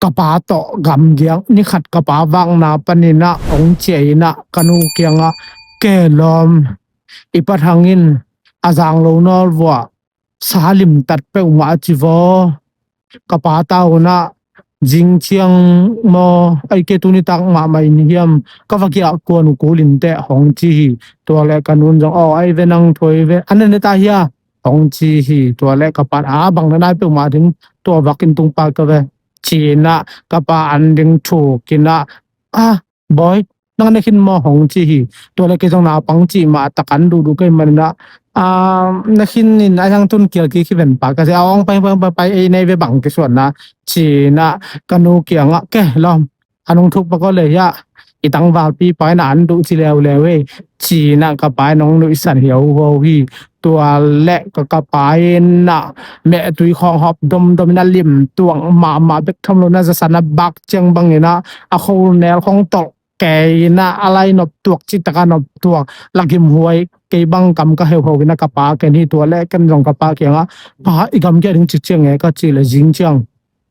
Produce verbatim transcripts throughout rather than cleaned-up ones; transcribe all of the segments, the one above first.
ka pa tawh gamgiak, ni khat ka pa vakna panin ah hong ciah in ah ka nu kiangah, "Ke lawm, i pat hangin a zang lo nawl vuah sa limtat peuhmah," a ci vaw. Ka pa ta un ah, "Zing ciang maw, ai, ke tuni tak mahmah in hiam, ka va giah kuan uh kul in teh," hong ci hi. Tua leh ka nu in zong, "Aw, ai ve, nang thu ai ve, a na ne ta hia?" hong ci hi. Tua leh ka pa in, "A, bang na nai peuhmah ding, tua vak in tung pai ka ve," ci-in ah ka pa an ding thuk in ah, "A, bawi, nang na khin maw?" hong ci hi. Tua leh kei zong naupang cih mah tak an duhduh kei manin ah, "A, na khin in, a hiang tun kial kik hi ven pa," ka ci a, "Ong, pai, pai, pai, pai, ei nei ve, bang kisuan na," ci-in ah ka nu kiangah, "Ke lawm, a nung thuk pak aw le hia, i tangvalpi pa in ah an duh ci leuleu ei," ci-in ah ka pa in hong nuihsan hi ho ho hi. Tua leh ka, ka pa in ah mehtui khawng hawp domdom in ah lim tuak mahmah, bek tham lo in ah zasan a bak ciang bangin ah a khonel khawng tolh kei in ah, a lai nop tuak cih tak a nop tuak, la gimhuai, kei bang kam ka heuhau in ah ka pa ken hi. Tua leh ken zong ka pa kiangah, "Pa, i gamgiah ding ci ciang e," ka cih leh, "Zing ciang,"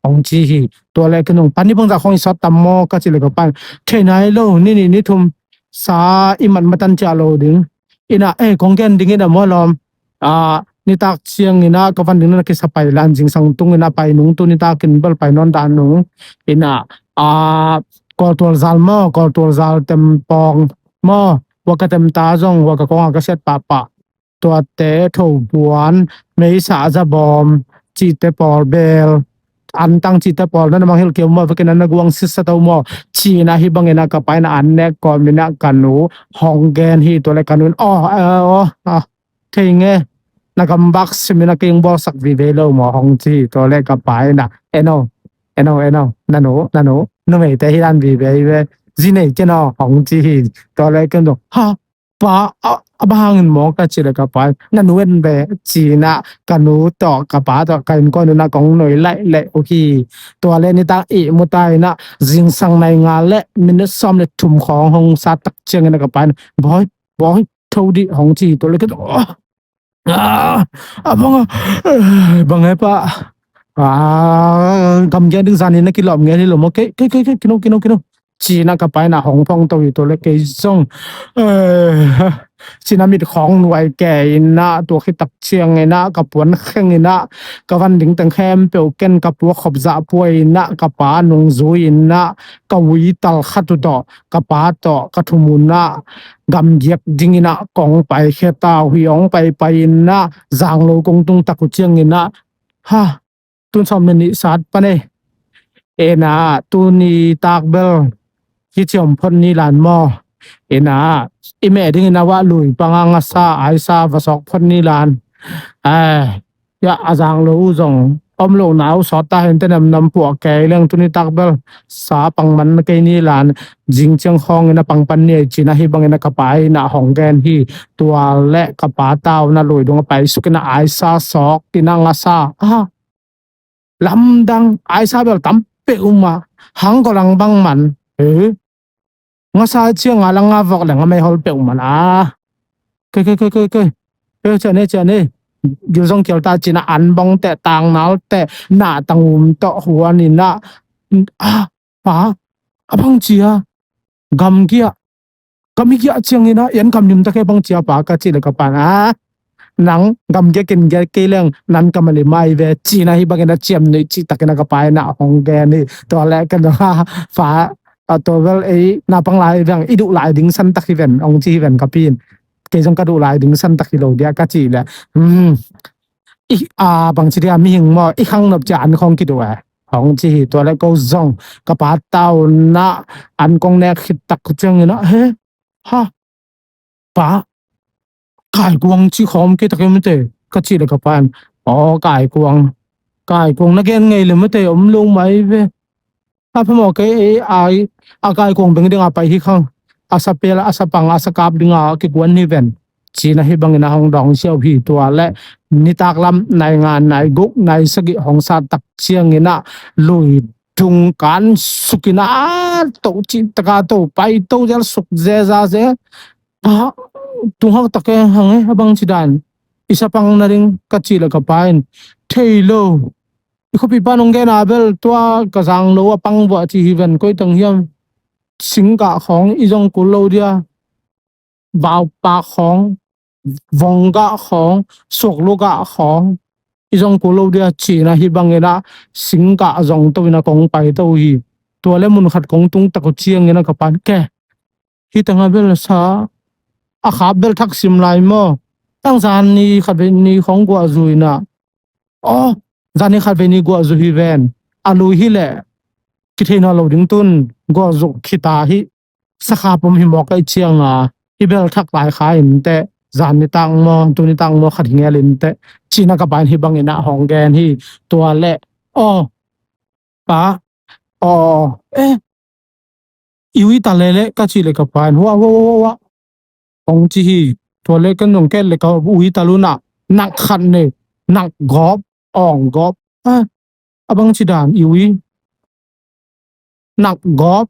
hong ci hi. Tua leh ken zong, "Pa, ni bangzah khawng i sawt tam maw?" ka cih leh ka pa in, "Thei nai lo, ni nih ni thum sa i mat matan ciah lo ding." In ah, "Eh, kong gen ding in ah maw lawm, a, nitak ciangin ah ka van ding na kisa pai lan, zingsang tungin ah pai nung, tu nitak in bel pai nawn dan nung. In ah, a, kawltual zal maw, kawltual zal tem pawng maw, hua ka tem ta zong, hua ka kawng a ka siat pahpah, tuate thobuan, meisa zabawm cihte pawl bel, antang cihte pawl na na mangngilh kei uh maw, vekin na na guang sitsa to maw," ci-in ah, hih bangin ah ka pa in ah an nek kawmin ah ka nu hong gen hi. Tua leh ka nu in, "Aw, aw, aw, aw, thei nge, na gambak simin ah kei hong bawlsak vive lo maw," hong ci hi. Tua leh ka pa in ah, "En o, en o, en o, na nu, na nu, numeite hi dan vive hi ve, zi nei ken aw," hong ci hi. Tua leh ken zong, "Ha, pa, a, a bang hangin maw?" ka cih leh ka pa in, "Na nu en ve," ci-in ah ka nu tawh ka pa tawh ka innkuan un ah kong nuih laih leh uh hi. Tua leh nitak ihmu ta in ah, zingsang nai nga leh minit sawm leh thum khawng hong sat tak ciangin ah ka pa in, "Bawi, bawi, tho dih," hong ci hi. Tua leh ken, "Aw, a, a bang a, bang e pa, a, gamgiah ding zanin na kilawm ngen hi lo maw, kei, kei, kei, kei, kino, kino, kino," ci-in ah ka pa in ah hong phong to hi. Tua leh kei zong, eh, ci-in ah mit khawng nuai kei in ah, tua khit tak ciangin ah ka puan kheng in ah, ka van ding teng khempeuh ken ka puak khop zah pua in ah, ka pa nungzui in ah, ka ui tal khat uh tawh, ka pa tawh ka thum un ah, gamgiak dingin ah kong paikhia ta uh hi. Hong paipai in ah, zang lo kong tung tak uh ciangin ah, ha, tun sawm le nih sat pan e. In ah, tuni tak bel kici om phot ni lan maw. In ah, i meh dingin a wah lui panga ngasa aisa va sawk phot ni lan. Ai, ya, a zang lo uh zong om lo na uh sawt ta hen te, namnam puah kei leng, tuni tak bel sa pang man kei ni lan, zing ciang khawngin a pang pan ni ei, ci-in ah hih bangin ah ka pa in ah hong gen hi. Tua leh ka pa ta un ah lui dung a paisuk in ah aisa sawk in ah ngasa, a, lamdang, aisa bel tam peuhmah, hang ko lang bang man. Eh, ngasa ciang a lang a vok leng a meihol peuhmah a. Kei, kei, kei, kei, kei. Kei, ciah ne, ciah ne. Gil zong kial ta, ci-in ah an bawng teh, tangnal teh, nahtang um tawh huan in ah, a, pa, a bang ci a, gamgiah, gam i giah ciangin ah i an kam lim ta kei, bang ci a pa, ka cih leh ka pa in ah, nang gamgiah ken giah kei leng nan kam a lim ahi ve, ci-in ah hih bangin ah ciamnuih cih takin ah ka pa in ah hong gen hi. Tua leh ken zong, ha, pa, a, tua bel ei naupang lai veng, i duh lai ding san tak hi ven, hong ci hi ven ka pi in. Kei zong ka duh lai ding san tak hi lo dia ka cih leh, hmm, i, a, bang ci dia, mihing maw, i khang nop ciang an khawng kiduh e, hong ci hi. Tua leh ko zong ka pa ta un ah an kong nek khit tak ciangin ah, he, ha, pa, kaikuang ci khawm kei ta kei mate, ka cih leh ka pa in, aw, kaikuang, kaikuang na gen ngei leh mate, om lo mai ve. A, phamawh kei, ei, ai, a kaikuang beng ding a pai hi khang, a sapel, a sapang, a sakap ding a kikuan hi ven, ci-in ah hih bangin ah hong dawng siau hi. Tua leh nitak lam nai nga, nai guk, nai sagih hong sat tak ciangin ah lui dung kan suk in ah, a, to cih tak a to, pai to zel, suk zeza zel. A, tung hak tak e, hang e, a bang ci dan, i sapang na ding, ka cih leh ka pa in, thei lo, I khuapipa nong gen a bel tua ka zang lo a pang buah ci hi ven, koi teng hiam. Singgah khawng i zong kul lo dia. Vaupa khawng, vonggah khawng, suaklugah khawng i zong kul lo dia ci-in ah hih bangin ah singgah zong to-in ah kong pai to hi. Tua le mun khat kong tung tak uh ciangin ah ka pan ke. Hih teng a bel sa a khap bel thak sim lai maw? Tang zan ni khat vei ni khawng guah zu-in ah. Aw, zan ni khat vei ni guah zu hi ven. A lui hi leh kithei nawn lo ding tun guah zu khita hi. Sakha pum hi mawk a i cianga i bel thak lai kha in teh, zan nitak maw, tu nitak maw khat hi ngel in teh, ci-in ah ka pa in hih bangin ah hong gen hi. Tua leh, aw, pa, aw, eh, i ui ta lele ka cih leh ka pa in hua, hua, hua, hua, hua hong ci hi. Tua leh ken zong ket leh ka ui ta lun ah, nak khat nei, nak gawp, awng gawp. Ah, a bang ci dan i ui. Nak gawp.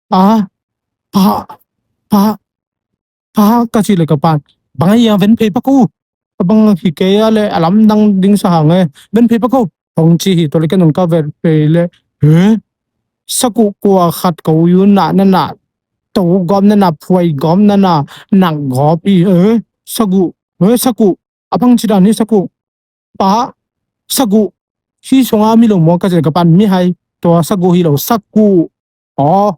Pa, pa, pa, pa ka cih leh ka pan, bang a ia ven phei pak uh. A bang hi kei a leh a lamdang ding sa hang e. Ven phei pak uh hong ci hi. Tua leh ken zong ka ven phei leh, he? Sakuh kua khat ka ui un ah, na na to gawp, na na phuai gawp, na na nak gawp hi. He? Sakuh, he, sakuh. A bang ci dan hi sakuh. Pa, sakuh. Hih sunga mi lo maw ka cih leh ka pan, mihai. Tua sakuh hi lo, sakuh. Aw,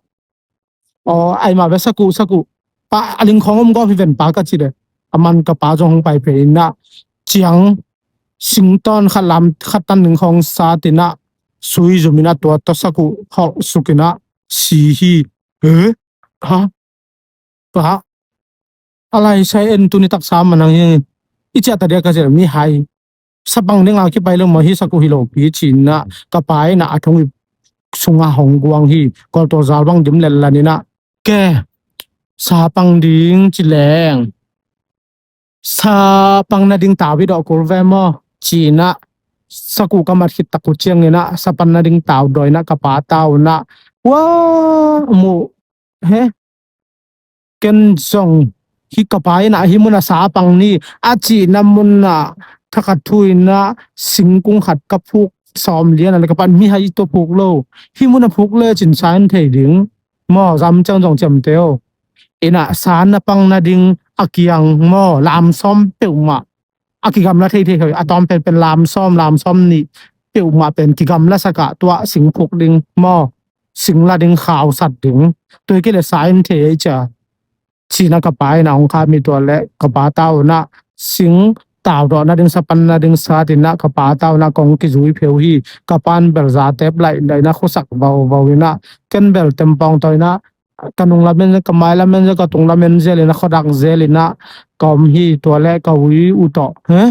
aw, ai mah ve, sakuh, sakuh. Pa, a ling khawng om gawp hi ven pa ka cih leh, a man ka pa zong hong pai phei in ah, ciang singtawn khat lam, khat tan ning khawng sat in ah, sui zum in ah tua tawh sakuh hawh suk in ah si hi. He? Ha? Pa, a lai sa en, tu nitak sa man hang hi. I ciah ta dia ka cih leh, mihai. Sa pang ding a kipai lo maw, hih sakuh hi lo pi ci-in ah ka pa in ah a thong ip sungah hong guang hi. Kawltaw zal bang dim letlan in ah, ke, sa pang ding ci leng, sa pang nading tau i dawh kul ve maw, ci-in ah sakuh ka mat khit tak uh ciangin ah sa pan nading tau dawh in ah ka pa tau in ah, hua, muh, he? Ken zong hih ka pa in ah hih mun ah sa pang ni a cihna mun ah thakhat thu in ah singkung khat ka phuk sawm lian a leh ka pan, mihai, tua phuk lo. Hih mun ah phuk lecin sa en thei ding maw, zam ciang zong ciamteh o. In ah sa na pang nading a kiang maw, lam sawm peuhmah a kigamla thei thei hi. A tawm penpen lam sawm, lam sawm nih peuhmah pen kigamla sak ah, tua sing phuk ding maw, sing la ding, khau sat ding. Tua hi kei leh sa en thei ei cia, ci-in ah ka pa in ah hong kham hi. Tua leh ka pa tau in ah sing tau dawh nading, sa pan nading sat in ah ka pa tau in ah kong kizui pheu hi. Ka pa in bel zatep laih laih in ah khuasak vauvau in ah, ken bel tempawng tawh in ah, ka nung lam en, ka mai lam en, ka tung lam en zel in ah, khuadak zel in ah ka om hi. Tua leh ka ui uh tawh, he?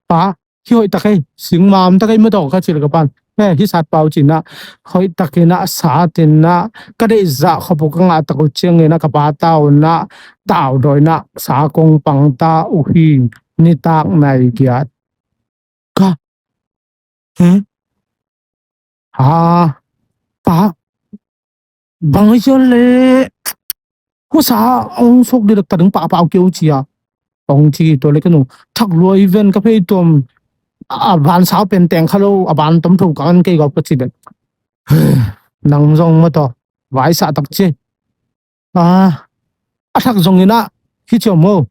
Pa, hih hoih tak ei, sing mam tak ei maw tawh ka cih leh ka pan, he, hih sat pau, ci-in ah hoih tak in ah sat in ah, ka deihzah khuapuk ka ngah tak uh ciangin ah ka pa tau in ah tau dawh in ah sa kong pang ta uh hi. Nitak nai giat. Ka, he? Ha, pa, bang hi cia leh, husa hong suak dih lak ta ding, pahpah uh kei uh cia hong ci hi. Tua leh ka nu, thak lua hi ven, ka phei tuam, a ban sau pen teng kha lo, a ban tom tho ka an kei gawp ka cih leh, nang zong maw tawh vaisah tak ci. A, a thak zong in ah, hi cia maw,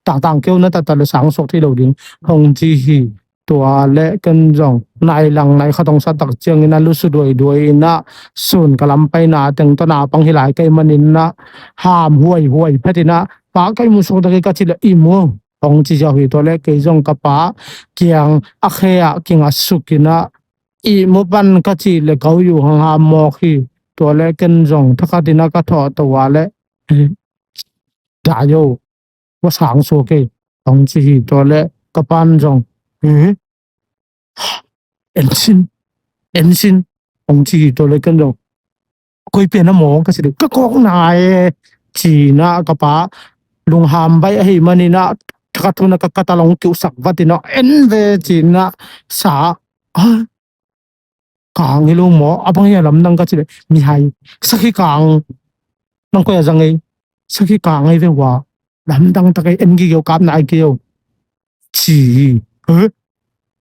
tangtang keu na, tata le sang suak thei lo ding, hong ci hi. Tua leh ken zong nai lang nai khat hong sa tak ciangin ah lusu duaiduai in ah, sun ka lam paina teng tawh na pang hi lai ka hih manin ah, ham huaihuai phet in ah, pa, ka ihmu suak tak hi ka cih leh, ihmu, hong ci ziau hi. Tua leh kei zong ka pa kiang a khe ah kinga suk in ah, ihmu pan ka cih leh ka ui uh hong ham mawk hi. Tua leh ken zong thakhat in ah ka thawh to a leh, dai o, va sang suak ei, hong ci hi. Tua leh ka pa in zong, he, en sin, en sin, hong ci hi. Tua leh ken zong, koi pen a maw ka cih leh, ka kawkna e, ci-in ah ka pa lungham baih ahih manin ah, thakhat thu in ah ka kata long kiuhsak vat in ah, en ve, ci-in ah sa, a, kang hi lo maw, a bang hi a lamdang ka cih leh, mihai, sakhi kang, nang koi a zang ei, sakhi kang ei ve hua, lamdang tak ei, en gige o, kap nai kei o, ci hi. He?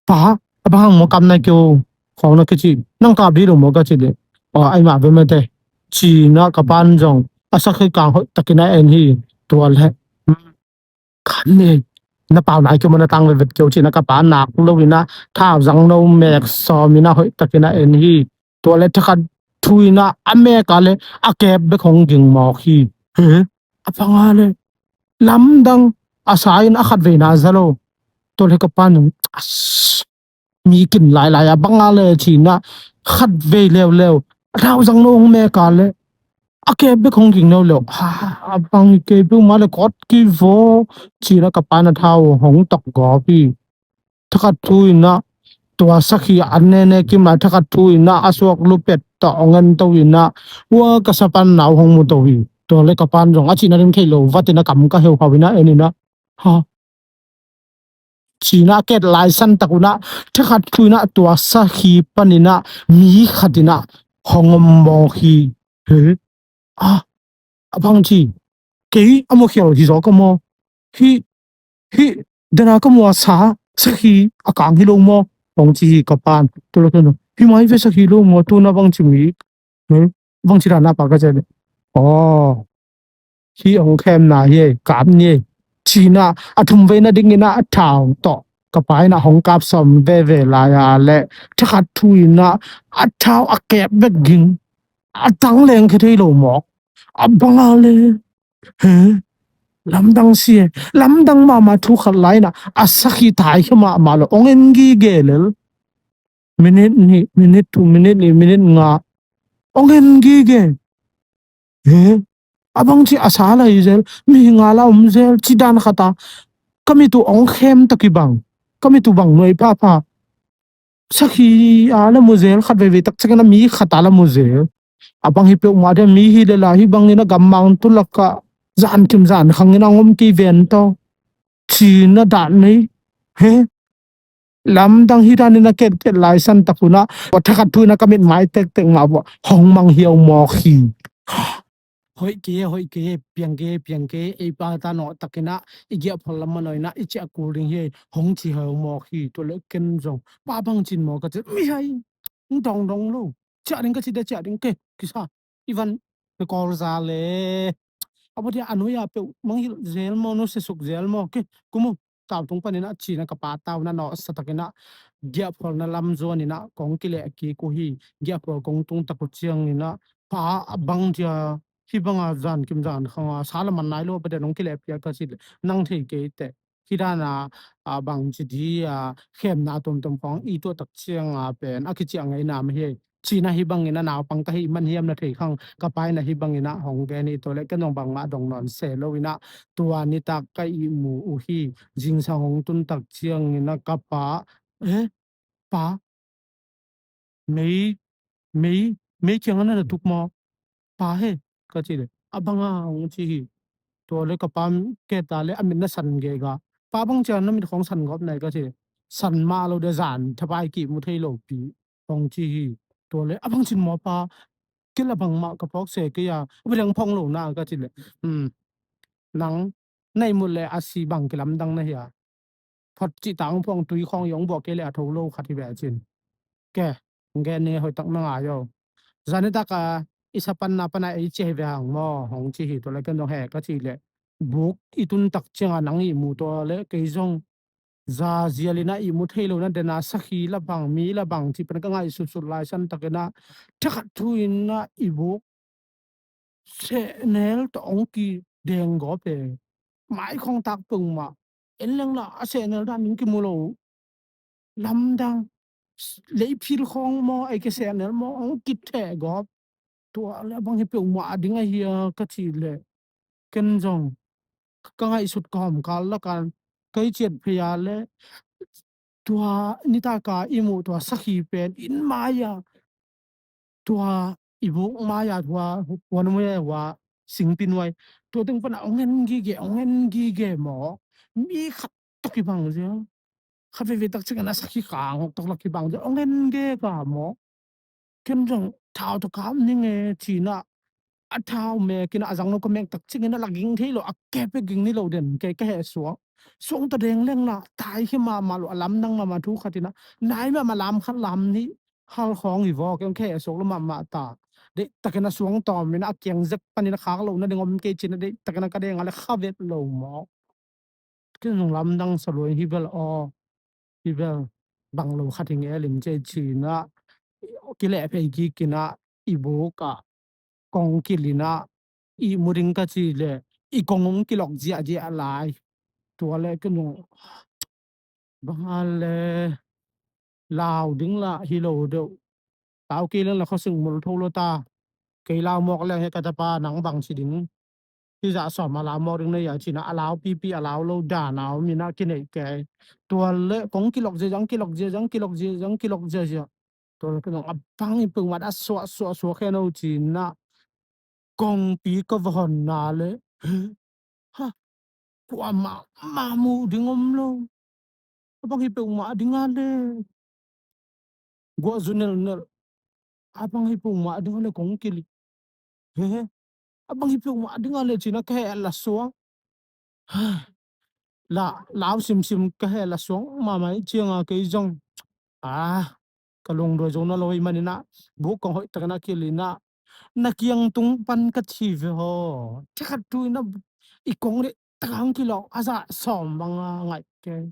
Pa, A bang hang maw, kap nai kei o, khawng na kici, nang kap dih lo maw ka ci leh, aw, ai mah ve mate, ci-in ah ka pa'n zong a sakhi kang hoih takin a en hi. Tua leh kap ni, na pau nai kei maw, na tang vevet kei o, ci-in ah ka pa nak lo-in ah thauzang no mek sawm-in ah hoih takin a en hi. Tua leh thakhat thu-in ah a mek a leh a kep bek hong ging mawk hi. He, a bang a leh lamdang a sa-in a khat vei na za lo. Tua leh ka pa'n, "As, mi kin lailai a bang a leh," ci-in ah khat vei leuleu a thauzang no hong mek a leh a kep bek hong ging leuleu. Ha, a bang hi kei peuhmah leh kawt kei vaw, ci-in ah ka pa'n a thau hong tok gawp hi. Thakhat thu-in ah tua sakhi an nene kim lai, thakhat thu-in ah a suak lupet tawh hong en to-in ah, ua, ka sa pa'n nau hong mu to hi. Tua leh ka pa'n zong a cihna ding thei lo, vatin a kam ka heuhau-in ah en-in ah, ha, ci-in ah a ket lai san tak un ah, thakhat thu-in ah tua sakhi panin ah mi khat in ah hong om mawk hi. He, a, a bang ci, kei a mu khial hi zaw ka maw? Hih, hih, dana ka mu a sa, sakhi a kang hi lo maw? Hong ci hi ka pa'n. Tua leh ka pa'n, "Hi mai ve, sakhi lo maw, tu-in ah bang ci mi, he, bang ci dan a pa?" ka ci leh, "Aw, hih hong khemna hi ei, kap ni ei," ci-in ah a thum veina dingin ah a thau tawh ka pa in ah hong kap sawm veve lai a leh thakhat thu-in ah a thau a kep bek ging, a tang leng khia thei lo mawk. A bang a leh, he, lamdang si e, lamdang mahmah thu khat lai-in ah a sakhi thai khia mahmah lo, hong en gige lel. Minute nih, minute thum, minute li, minute nga, hong en gige. He, a bang ci a sa lai zel, mi nga la om zel, ci dan khat a, ka mit uh hong khem ta kibang, ka mit uh bang nuai phapha. Sakhi a la mu zel, khat veivei tak ciangin ah mi khat a la mu zel. A bang hi peuhmah ding, mi hi leh la, hih bangin ah gammang tu lakah zan kim zan khangin ah hong om kei ven tawh, ci-in ah dan nei. He, lamdang hi danin a ket ket lai san tak un ah, tua thakhat thu-in ah ka mit mai tektek mah bua hong mang hiau mawk hi. Hoih kei e, hoih kei e, piang kei e, piang kei e, ei pa ta nawh takin ah i giahphual lam manaw-in ah i ciah kul ding hi ei, hong ci hiau mawk hi. Tua leh ken zong, "Pa, bang cin maw?" ka ci, "Mi hai, hong dongdong lo, ciah ding ka ci de, ciah ding ke, kisa, i van, ka kawl za le, a bawh dia a nuai a peuh mangngilh zel maw, nusia suk zel maw, ke, kum uh, tau tung panin ah," ci-in ah ka pa tau na nawhsa takin ah giahphualna lam zuanin ah kong kileh kik uh hi. Giahphual kong tung tak uh ciangin ah, "Pa, a bang dia hih banga zan kim zan khanga sa la man nai lo, a bang dia nong kileh piak?" ka ci leh, "Nang thei kei teh, hih dana, a, bang ci di, a, khemna tuamtuam khawng i tuah tak cianga pen a kiciang ngeina mah hi ei," ci-in ah hih bangin ah naupang ka hih man hiam na thei khang ka pa in ah hih bangin ah hong gen hi. Tua leh ken zong bangmah dong nawn se lo-in ah tua nitak ka ihmu uh hi. Zingsang hong tun tak ciangin ah ka pa, "Eh, pa, mei, mei, mei kiangah na na tuk maw, pa he?" ka ci leh, "A bang a?" hong ci hi. Tua leh ka pa ket a leh a mit na san gega, "Pa, bang ciang na mit khawng san gawp na hi?" ka ci leh, "San mah lo de, zan thapai kihmu thei lopi," hong ci hi. Tua leh, "A bang cin maw, pa, kei la bangmah ka phawk se kei a, a bang dang phawng lo na?" ka ci leh, "Hmm, nang na ihmut leh a si bang kilamdang na hi a, phot cih tang phawng tui khawng i hong buak kei leh a tho lo khat hi ve," ci-in. Ke, hong gen ning e, hoihtak na ngai o. "Zan nitak a i sa panna pana ei ciah hi ve hang maw?" hong ci hi. Tua leh ken zong, "He," ka ci leh, "Buk i tun tak cianga nang ihmu, tua leh kei zong za zialin ah ihmu thei lo na dena, sakhi la bang, mi la bang cih pen ka ngaihsutsut lai san takin ah, thakhat thu-in ah i buk sehnel tawh hong kideng gawp e. Mai khawng tak peuhmah, en leng la a sehnel dan ding kimu lo uh. Lamdang, leiphil khawng maw, ei ke sehnel maw, hong kitheh gawp." "Tua leh a bang hi peuhmah a ding ahi a?" ka cih leh, ken zong ka ngaihsut ka hawmkal lakin ka i ciat phei a leh tua nitak a i muh tua sakhi pen inn mai-ah, tua i buk mai-ah, tua huan muai-ah, hua singpi nuai, tua teng pana hong en gige, hong en gige maw? Mi khat tawh kibang ziau, khat veivei tak ciangin a sakhi kang tawh la kibang ziau, hong en gige maw? Ken zong thau tawh kap ning e, ci-in ah a thau mek in a zang lo ka mek tak cingin a la ging thei lo, a kep e, ging ni lo den kei ka heh suak. Suang ta deng leng na tai hi mahmah lo, a lamdang mahmah thu khat in a nai mahmah lam khat lam nih hal khawng hi vaw, kei ka heh suak lo mahmah ta. Deih takin a suang tawm in a kiang zek panin a khak lo na ding om kei cin a deih takin a ka deng a le kha vet lo maw. Kin zong lamdang sa luai hi bel aw, hi bel bang lo khat hi nge lim cia i cin a kileh phei kik in a i buk ah kong kilin a i mu ding ka ci le i kong hong kilok ziahziah lai. Tua le kin zong bang a le lau ding lah hi lo deuh. Lau kei leng la khuasing mul tho lo ta. Kei lau mawk leng he ka tapa nang bang ci ding. Hi zah sawm a lau mawk ding na ia cin a, a lau pipi a lau lo dan a om in a kineih kei. Tua le kong kilok ziahziah, kilok ziahziah, kilok ziahziah, kilok ziahziah. Tua le kei zong a bang hi peuhmah a suah suah suah khen o cin a kongpi ka va hon na le. Ha, kuamah mah muh ding om lo. A bang hi peuhmah ding a le guah zu nelnelh. A bang hi peuhmah ding a le kong kili. He, a bang hi peuhmah ding a le cin a ka heh la suang. La lau simsim ka heh la suang mahmah i ciang a kei zong a ka lungduai zo na lo hi manin a buk kong hoih takin a kilin a na kiang tung pan ka ci ve haw. Thakhat tu in a i kong deih takin kilok a zah sawm bang a ngaih kei.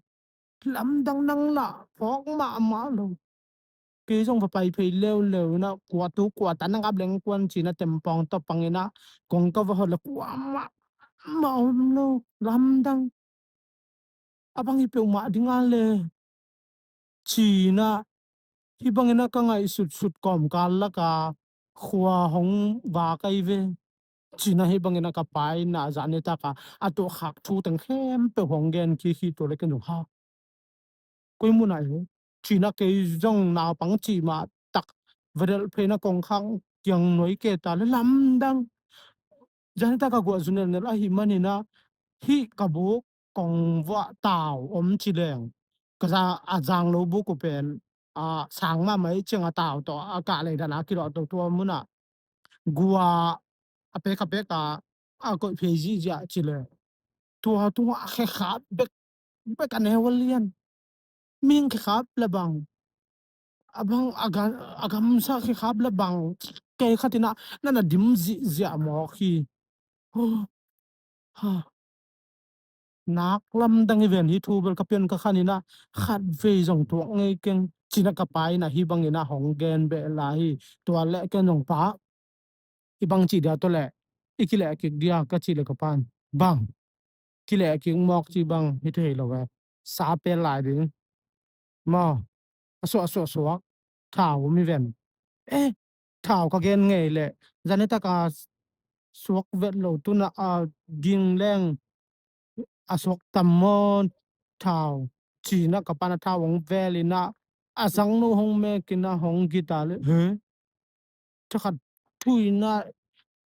Lamdang nang lah phawk mahmah lo. Kei zong va pai phei leuleu in a kua tu kua ta nang ap leng kuan cin a tempawng tawh pang in a kong ka va hon le kuamah mah om lo. Lamdang. A bang hi peuhmah ding a le cin a hi bangin a ka ngaihsutsut kawmkal laka khua hong vak ahi ve. Cin a hi bangin a ka pa in a zanitak a a tuahkhak thu teng khempeuh hong gen kik hi. Tua le ken zong ha, koi mun ah hi. Cin a kei zong naupang cih mah tak va delh phei in a kongkhak kiang nuai kei ta le lamdang. Zanitak a guah zu nelnelh ahih manin a hih ka buk kong vuah tau om ci leng ka za a zang lo buk uh pen a sang mahmah i ciang a tau tawh a kah lei dan a kilawh to tua mun ah guah a pek a pek a a koih phei zihziah ci le tua tungah khekhap bek bek a neu a lian. Mihing khekhap le bang a bang a gam a gamsa khekhap le bang kei khat in a na na dim zihziah mawk hi. Huh. Ha. Nak lamdang hi ven hi thu bel ka pian ka khan in a khat vei zong tuak ngei keng cin a ka pa in a hi bangin a hong gen beh lai hi. Tua le ken zong pa i bang cih dia tua le i kileh kik dia ka cih le ka pan bang kileh kik mawk cih bang hi thei lo ve. Sa pel lai ding maw. A suah a suah suak thau mi ven. Eh, thau ka gen ngei le zanitak a suak vet lo tuna a ging leng a suak tam maw thau. Cin a ka pan a thau hong vel in a a zang no hong mek in a hong gita le he. Thakhat thu in a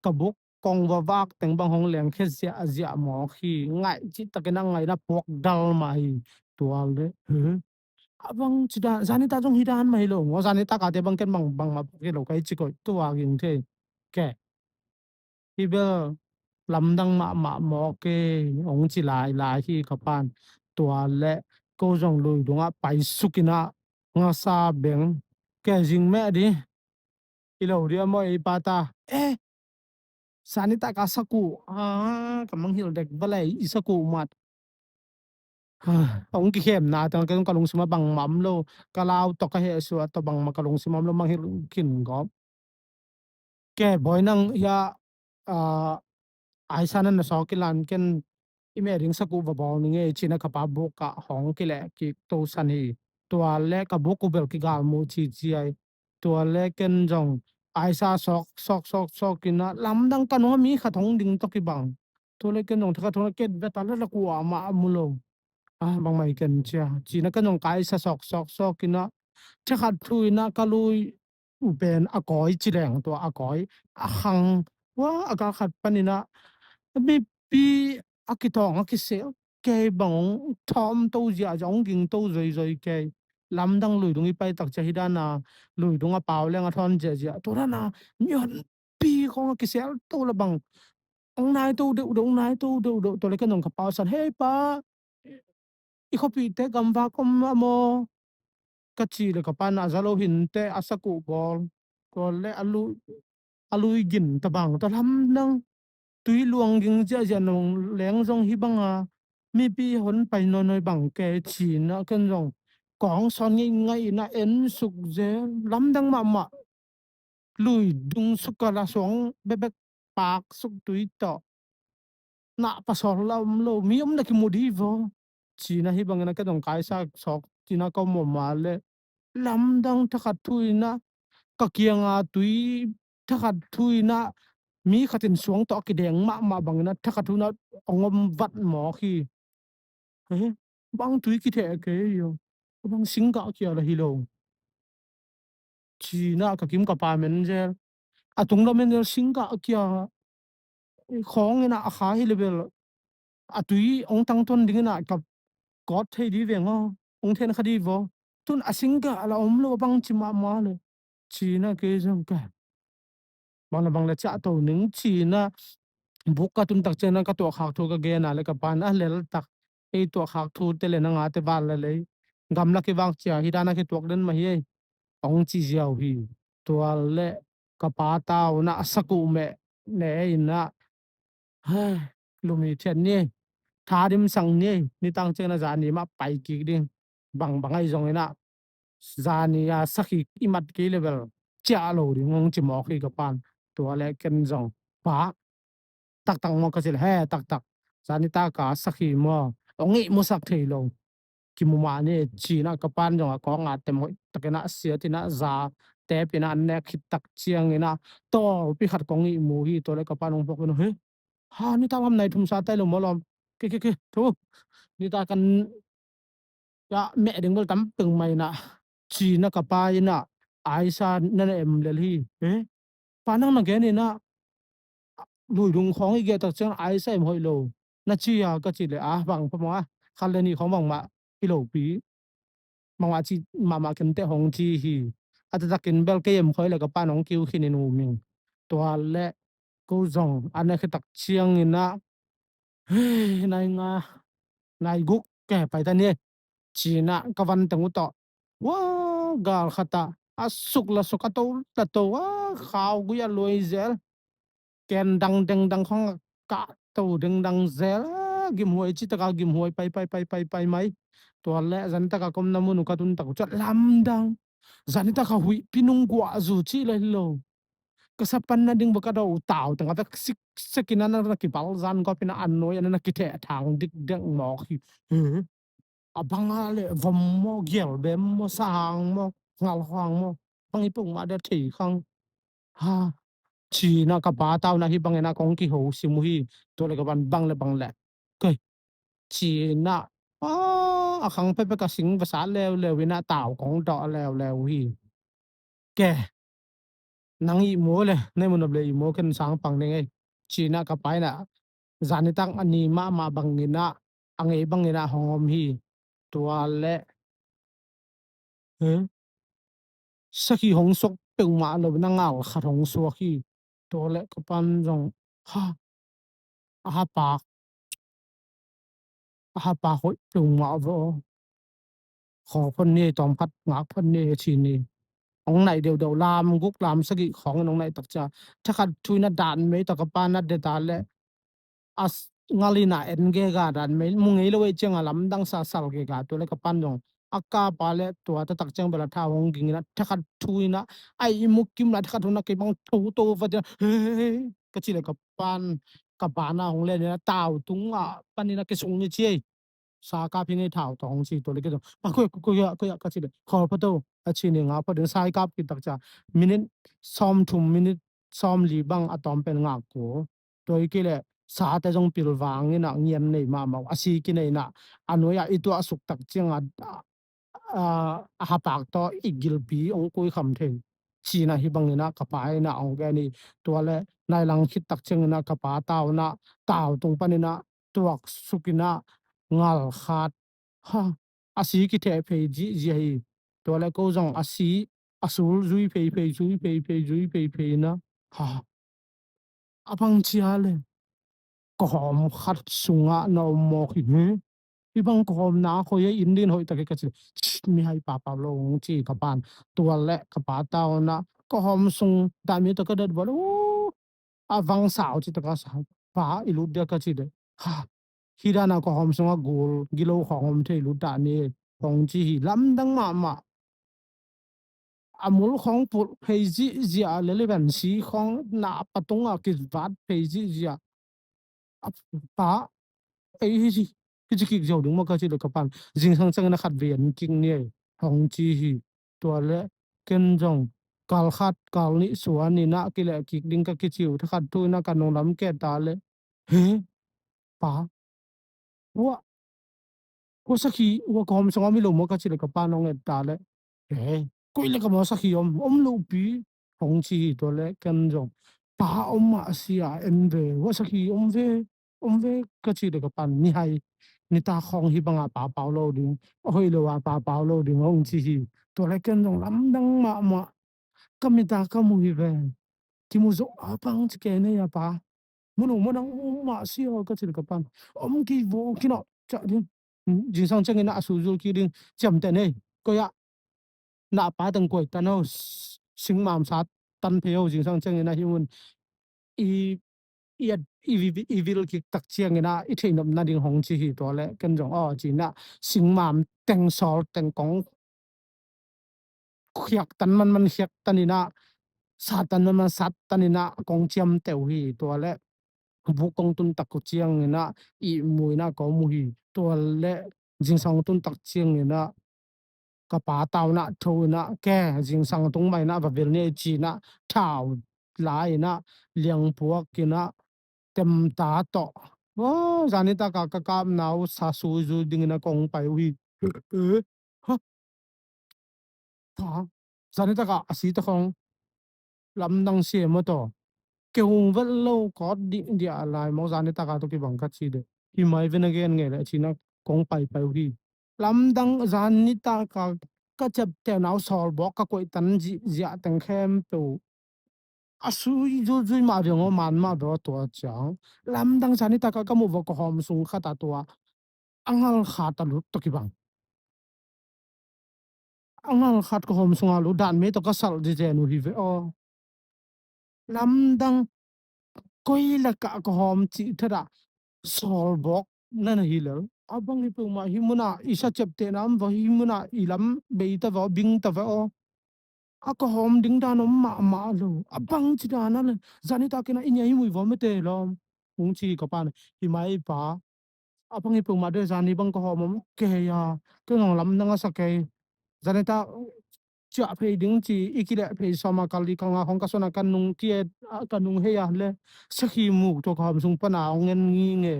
ka buk kong va vak teng bang hong leng khe ziahziah mawk hi. Ngaih cih takin a ngaih na puak dal mah hi. Tua le he. A bang ci dan zanitak zong hi dan mah hi lo maw. Zanitak a te bang ken bang bang mah puak hi lo ka hi ci koih tua ging thei. Ke. Hi bel lamdang mahmah mawk e hong ci lailai hi ka pan. Tua le ko zong lui dungah paisuk in a ngasa beng. Ke zing meh di. I lo dia maw ei pa ta. Eh, zanitak a sakuh a ka manghilh dek balei i sakuh mat. Hong kikhemna teng ka lungsim a bangmah om lo. Ka lau tawh ka heh suah tawh bangmah ka lungsim a om lo, manghilh khin gawp. Ke bawi nang hia aisa nan na sawk i lan ken i meh ding sakuh va bawl ni ngei cin a ka pa buk ah hong kileh kik tosan hi. Tua le ka buk uh bel kigal muh cici ai. Tua le ken zong aisa sawk sawk sawk sawk in a lamdang ka nung a mi khat hong ding tawh kibang. Tua le ken zong thakhat hong ket vet a le la kuamah a mu lo. A bangmah i ken cia cin a ken zong ka aisa sawk sawk sawk in a thakhat thu in a ka lui uh pen a kawi ci leng tua a kawi a khang ua a ka khat panin a mipi a kitawng a kisel kei bang hong thawm to ziahziah hong ging to zoizoi kei. Lamdang lui dung i pai tak cia hi dan a lui dung a pau leng a thawn ziahziah tua dan a mihonpi kong a kisel to la bang. Ong nai to deuh deuh, ong nai to deuh deuh, tua le ken zong ka pa san, "Hei pa, i khuapihte gamvak om a maw?" ka ci le ka pa na a za lo hinte, a sak uh bawl. Tua le a lui, a lui gin ta bang ta lamdang. Tui luang ging ziahziah nong leng zong hi bang a, mipi hon pai nawnoi bang ke ci na ken zong kong sawn ngeingei na en suk zel, lamdang mahmah. Lui dung suk a la suang bekbek, pak suk tui tawh. Na pasal la om lo, mi om na kimu di vaw. Ci na hi bangin a ka dong kaisa sawk ci na ka om om a le, lamdang thakhat thu in a, ka kianga tui thakhat thu in a, mi khatin suang tawh a kideng mahmah bangin a thakhat thu in a ong om vat mawk hi. Eh, bang tui kitheh kei hi aw. Bang singgah kia la hi lo. Ci na ka kim ka pa men zel. A tung la men zel singgah kia. Khawng in a a kha hi le bel. A tui ong tang ton ding in a ka kawt thei di veng aw. Ong then kha di vaw. Tun a singgah la om lo bang ci mahmah le. Ci na kei zong ka. Bang le bang le ciah to ning ci na buk ka tun tak ciang na ka tuahkhak thu ka gen a le ka pa in a lel tak. Ei tuahkhak thu te le na nga te val le lei. Gamla kivak cia hi dan a kituak den mah hi ei. Ong ci ziau hi. Tua le ka pa tau na a sak uh meh ne in a. Lumi thiat ni. Tha dim sang ni. Nitang ciang na zani mah pai kik ding. Bang bang ai zong in a. Zani a sakhi i mat kei le bel ciah lo ding ong ci mawk hi ka pan. Tua le ken zong pa taktak maw ka ci le he taktak. Zani taka sakhi maw ong ihmu sak thei lo. Kimu mah ni ci na ka pan zong a kawng a tem hoih takin a siat in a za tep in a an nek khit tak ciangin a tawlpi khat kong ihmu hi. Tua le ka pan ong phawk in a he ha, nitak lam nai thum sa tai lo maw lawm. Ke, ke, ke, thu. Nitak kan ya meh ding bel tam peng mai na. Ci na ka pa in a, aisa na na em lel hi. Eh? Pa nang na gen in a, lui dung khawng i geh tak ciang aisa em hoih lo. Na ci a ka ci le, ah, bang pha maw a. Khat le nih khawng bangmah hi lo pi. Mangmah ci mahmah kente hong ci hi. A taktakin bel kei em khoi le ka pan hong kiu khin in um ing. Tua le ko zong a na khitak ciangin a, hei, nai nga, nai guk ke pai ta ni. Ci na ka van teng uh tawh. Wa, gal khat a, a suk la suk a to la to a, khau gui a luai zel. Ken dang deng dang khong a kah to deng dang zel a, gimhuai ci taka gimhuai pai pai pai pai pai mai. Tua le zan taka kom na mun uh ka tun tak uh ciat lamdang. Zan taka huih pinung guah zu ci le lo. Ka sapan na ding baka do u tau teng a vek sik sek in a na kibal zan gop in a an noi a na kitheh thang dik dek mawk hi. He. A bang a le vom maw, gial bem maw, sahang maw, ngalhang maw, bang i peuhmah dia thei khang. Ha, ci na ka pa tau na hi bangin a kong kiho sim uh hi. Tua le ka ban bang le bang le. Kei, ci na, a, a khang pepek a sing vasa leuleu in a tau kong dawh leuleu hi. Ke, nang ihmu le, na ihmu nop le ihmu ken sang pang ding ei. Ci na ka pa in a, zan nitak a ni mahmah bangin a, a ngei bangin a hong om hi. Tua le, he? Sakhi hong suak peuhmah lo, na ngal khat hong suak hi. Tua le ka pan zong, ha, a hapak, a hapak hoih peuhmah vaw. Khaw phon ni, tawm khat ngak phon ni, a ci ni. Hong naih deuhdeuh lam guk lam sagih khawng in hong naih tak cia. Thakhat thu in a dan mei tak a pa na det a le. A s-, ngal in a en gega dan mei. Mu ngei lo ei ciang a lamdang sa sal gega tua le ka pan zong. A kapa le tua taktak ciang bel a tha hong ging in a thakhat thu in a. Ai i mu kim la thakhat thu in a kei bang tho tho vat in a. He, he, he, ka ci le ka pan. Ka pa na hong len in a tau tung a pan in a kisung ni ci ei. Sa kap hi ngei thau tawh hong ci tua le kei tawh. A koi, koi, koi, koi, ka ci le. Khawl pha to, a ci ni nga pha ding sa i kap kit tak cia. Minute sawm thum, minute sawm li bang a tawm pen ngak ko. Tua i kei le, sa te zong pil vang in a ngian nei mahmah. A si ki nei na, a nuai a i tuah suk tak ciang a, a, a hapak tawh i gilpi hong kui kham thei. Ci na hi bang in a ka pa in a hong gen i tua le, nai lang khit tak ciang in a ka pa tau na, tau tung pan in a, tuak suk in a ngal khat. Ha, a si kitheh phei zihziah hi. Tua le ko zong a si, a sul zui phei phei, zui phei phei, zui phei phei in a. Ha. A bang cia le, ka hawm khat sungah na om mawk hi. Hi bang ka hawm na khoi a inn din hoih tak hi ka ci le, mihai papau lo hong ci ka pan. Tua le ka pa tauna ka hawm sung dami tak ka dat bal. A vang sau ci taka sau. Pa, i lut dia ka ci le. Ha, hi dana ka hawm sungah gul gilo khawng om thei lut dani hong ci hi. Lamdang mahmah. A mul khawng pulh phei zihziah le liban si khawng na patunga kivat phei zihziah. A pa, ei hi ci, hi ci kik ziau ding maw ka ci le ka pan. Zingsang ciangin a khat vei an kik ni ei hong ci hi. Tua le ken zong kal khat kal nih suan inah kileh kik ding ka kiciu thakhat thu inah ka nunglam keta le, he, pa, ua, ua sakhi, ua ka hawm sungah mi lo maw ka ci le ka pa nong et ta le, he, koi le ka maw sakhi om, om lopi hong ci hi. Tua le ken zong, pa, om mah a si a en ve, ua sakhi om ve, om ve ka ci le ka pan. Mihai nitak khawng hi banga papau lo ding, a hoih lo a papau lo ding hong ci hi. Tua le ken zong lamdang mahmah. Ka mita ka mu hi ve. Kimu zo a pang ci kei nei a pa. Munu manang um mah si aw ka ci le ka pan. Om ki vo kinawh ciah ding. Zingsang ciangin a suzul ki ding ciamteh nei. Koi ah na pa teng kuai tan ho. Singmam sa tan phei ho zingsang ciangin a hi un. I, i, i, i vil kik tak ciangin a i theihnop nading hong ci hi. Tua le ken zong aw ci na singmam teng sawl teng kong khiak tan manman khiak tan inah, sat tan manman sat tan inah kong ciamteh uh hi. Tua le buk kong tun tak uh ciang inah ihmu inah kong mu hi. Tua le zingsang tun tak ciang inah ka pa tauna tho inah ke zingsang tung mah inah va vil ni ci inah thau la inah liangpuak inah temta tawh. Aw, zani taka ka kapna uh sa suzul dingin a kong pai uh hi. Eh, ha? Pa, zani taka a si ta khong lamdang si e maw taw. Kehung vet lo kawt dih dia lai maw zani taka tawh kibang ka ci de. Hi mai ven a gen ngei le a cina kong pai pai uh hi. Lamdang zani taka ka ciaptehna uh sawlbawk ka koih tan zihziah teng khempeuh a sui zuizui mah veng aw, man mah veng aw tua ciang. Lamdang zani taka ka muh vawh ka hawm sung khat a tua a ngal khat a lut tawh kibang. A ngal khat ka hawm sunga lut dan mei tawh ka salh zizen uh hi ve aw. Lamdang koi lakah ka hawm cih thadah sawlbawk na na hi lel. A bang hi peuhmah hi munah i sa ciaptehna om vawh hi munah i lam bei ta vawh bing ta vawh aw. A ka hawm ding dan om mahmah lo. A bang ci dan a le. Zani takin a i nia hi mui vawh mete lawm. Hong ci ka pan. Hi mai pa. A bang hi peuhmah de zani bang ka hawm om. Kei a. Kei ngong lam nang a sa kei. Zani tak ciah phei ding ci i kileh phei sawm a kal i kal nga hong ka sona ka nung kiet ka nung hei a le. Sakhi muk tua ka hawm sung pana hong en ngi nge.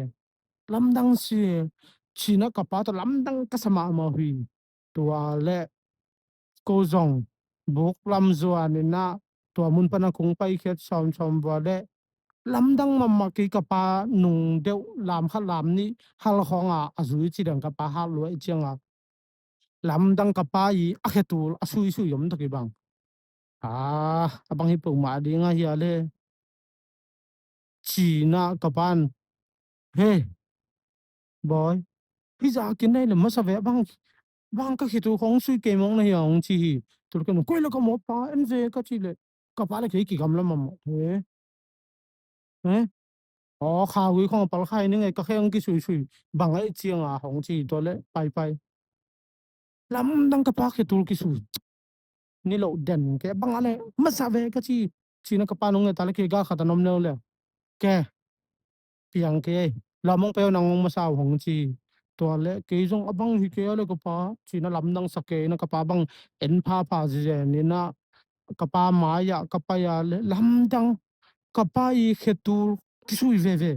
Lamdang si. Cina ka pa tawh lamdang ka sa mahmah uh hi. Tua le ko zong buk lam zuan inah tua mun pana kong paikhiat sawmsawm vua le lamdang mahmah kei ka pa nung deuh lam khat lam nih hal khawnga a zui ci dang ka pa hal luai cianga lamdang ka pa i a khetul a suisui om tak i bang. A, a bang hi peuhmah ding a hia le. Cina ka pan. He, boy, hi zakin nei le masa ve bang, bang ka khitu khong sui kei mong na hi a hong ci hi. Tul ken koi la ka mawpa en ve ka ci le ka pa le kei kigam lam a mawh. He, he, aw kha gui khong a pal khai ni ngei ka kheng kisuisui bang a i cianga hong ci hi tua le paipai. Lamdang ka pa khitul kisui. Ni lo den ke bang a le masa ve ka ci. Cina ka pa nung nge ta le kei gal khat a nom neu le. Ke piang kei ei. Lamong peuh nang ngong masa uh hong ci. Tua le kei zong a bang hi kei a le ka pa. Cina lamdang sa kei na ka pa bang en phapha zizen inah ka pa mai-ah ka pai a le lamdang ka pa i khetul kisui veve.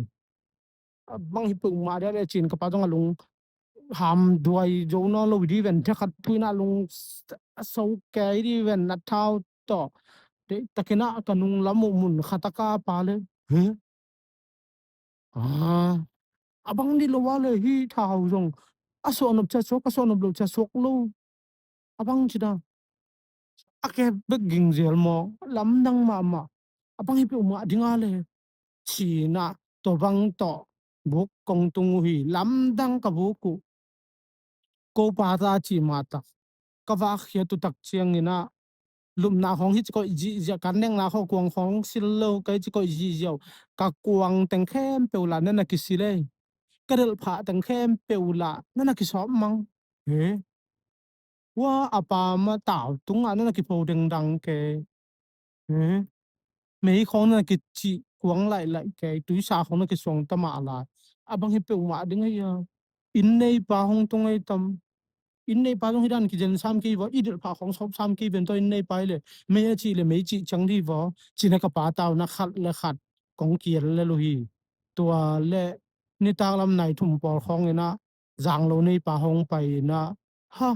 A bang hi peuhmah dia le cin ka pa zong a lung ham duai zo nawn lo di ven thekhat phuina lung a so kei di ven na thau tawh. Takinah ka nung lam uh mun khat a ka pa le. He? A bang di lo a le hi thau zong a suahnop cia suak a suahnop lo cia suak lo. A bang ci da a ke bek ging zel maw lamdang mahmah. A bang hi peuhmah ding a le Ci-in ah tua bang tawh buk kong tung uh hi. Lamdang ka buk uh. Ko pa ta ci mah tak ka vak khiat uh tak ciangin ah lupna khawng hi ci koih zihziah, kan nekna khawng kuang khawng sil lo ka hi ci koih zihziah uh. Ka kuang teng khempeuh lah na na kisil ei. Ka delhphah teng khempeuh lah na na kisawp mang. He? Hua a pa mah tau tungah na na kipho dengdang kei. He? Mei khawng na na kicih kuang laih laih kei. Tuisa khawng na kisuang ta mah lai. A bang hi peuhmah ding ahi a. Inn neipa hong tung ei tam. Inn neipa zong hi dan kizen sam kei vaw, i delhphah khawng sawp sam kei ven tawh inn neipa hi leh mei a cih leh mei cih ciang dih vaw. Ci-in ah ka pa tau in ah khat le khat kong kial lel uh hi. Tua leh nitak lam nai thum pawl khawngin ah zanglo neipa hong pai in ah, ha,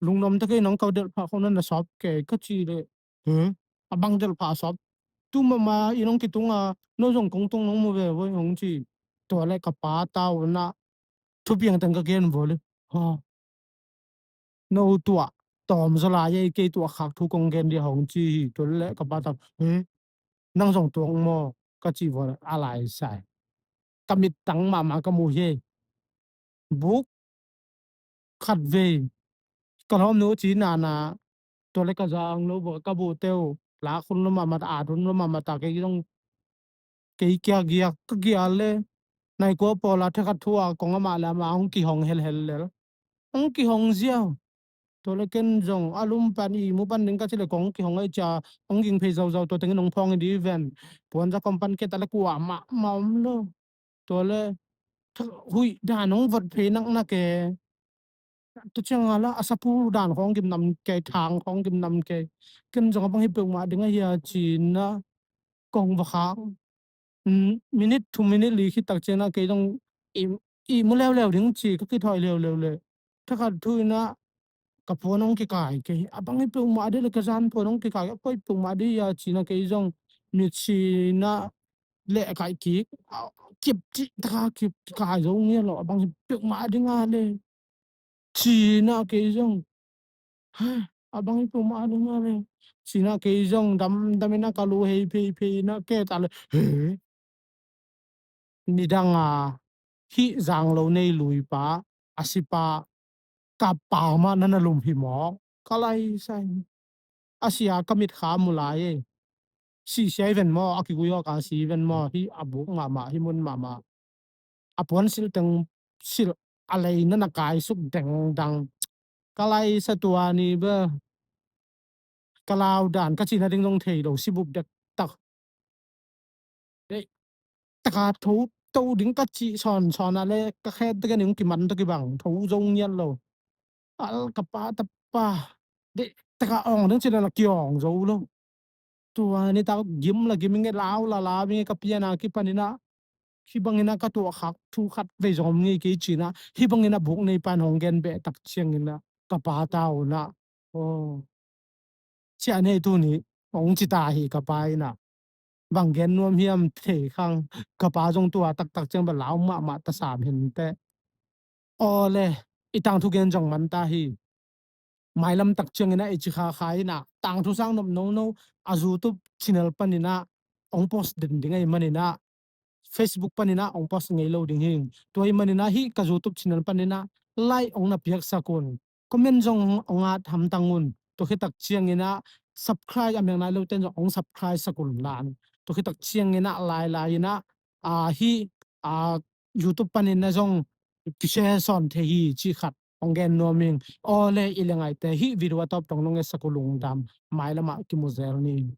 lungnuam ta kei, nang ka delhphah khawng na na sawp kei ka cih leh, he, a bang delhphah sawp? Tu mahmah in hong kitung a, no zong kong tung nong mu ve voi hong ci. Tua leh ka pa tau in ah thupiang teng ka gen vaw leh, ha, no tuah tawm zaw lai ei, kei tuah khak thu kong gen dih hong ci hi. Tua leh ka pa tau, he, nang zong tuak maw ka cih vaw leh a lai sai. Ka mittang mahmah ka mu hi. Buk khat vei ka lawmnu ci nana, tua leh ka zang lo buk ka bu teu lak hun lo mahmah ta, at hun lo mahmah ta, kei zong kei kia giak ka giak leh nai kua pawl a thakhat thu a kong amah leh amah hong kihong helhel lel. Hong kihong ziau. Tua leh ken zong a lum pan i mu pan ding ka cih leh kong kihong ei cia, hong ging phei zauzau, tua tengin hong phawng i dih ven. Puanza kom pan kei ta leh kua mahmah om lo. Tua leh huih dan hong vot phei naknak e. Tua ciang a lah a sapu dan khawng gimnam kei, thang khawng gimnam kei. Ken zong a bang hi peuhmah ding ahi a ci-in ah kong va khak. Minute, two minute li khit tak ciang ah kei zong i, i mu leuleu ding ci ka kithawi leuleu leh thakhat thu in ah ka puan hong kikai kei. A bang hi peuhmah dih leh ka zan puan hong kikai, a koi peuhmah dih a ci-in ah kei zong mitsi in ah leh kai kik, kip cih taka kip kikai zo ngiat lo. A bang hi peuhmah ding a leh ci-in ah kei zong, ha, a bang hi peuhmah ding a leh ci-in ah kei zong damdam in ah ka lu hei pheiphei in ah kei ta leh, he, nidang a hih zanglo nei luipa a sipa ka pa mah na na lum hi mawk ka lai sai. A sia ka mitkha mu lai ei. Sihsia i ven maw, a kigui awk a si i ven maw, hih a buk mahmah, hih mun mahmah. A puan silh teng silh a lei na na kaisuk dengdang. Ka laisa tua ni beh. Ka lau dan ka cihna ding zong thei lo, si bup dektak. Deih taka tho, tho ding ka cih sawnsawn a le ka khet dek a ning kiman tawh kibang tho zo ngiat lo. Al ka pa tapa. Deih taka awng ding cih le la kiawng zo lo. Tua nitak gim la gim inge, lau la lau inge, ka piana kipaninah hih banginah ka tuahkhak thu khat vei zong om ngei kei cinah hih banginah buk neipan hong gen behtak cianginah ka pa taunah, aw, ciah nei tuni hong cita hi ka pa inah. Bang gen nuam hiam thei khang, ka pa zong tua taktak ciang bel lau mahmah tasam hinteh. Awle, i tangthu gen zong manta hi. Mailam tak cianginah i ci khakha inah tangthu sang nop nono a YouTube channel paninah hong post den ding ahi maninah Facebook paninah hong post ngei lo ding hi. Tua ahi maninah hih ka YouTube channel paninah like hong na piaksak un. Comment zong hong at hamtang un. Tua khitak cianginah subscribe a miak nai loten zong hong subscribe sak un lan. Tua khitak cianginah lailai inah, a, hih, a, YouTube paninah zong kishare sawn thei hi cih khat hong gen nuam ing. Awle, i le ngaite hih video a tawp tong nong etsak uh lungdam. Mailamah kimu zel ni.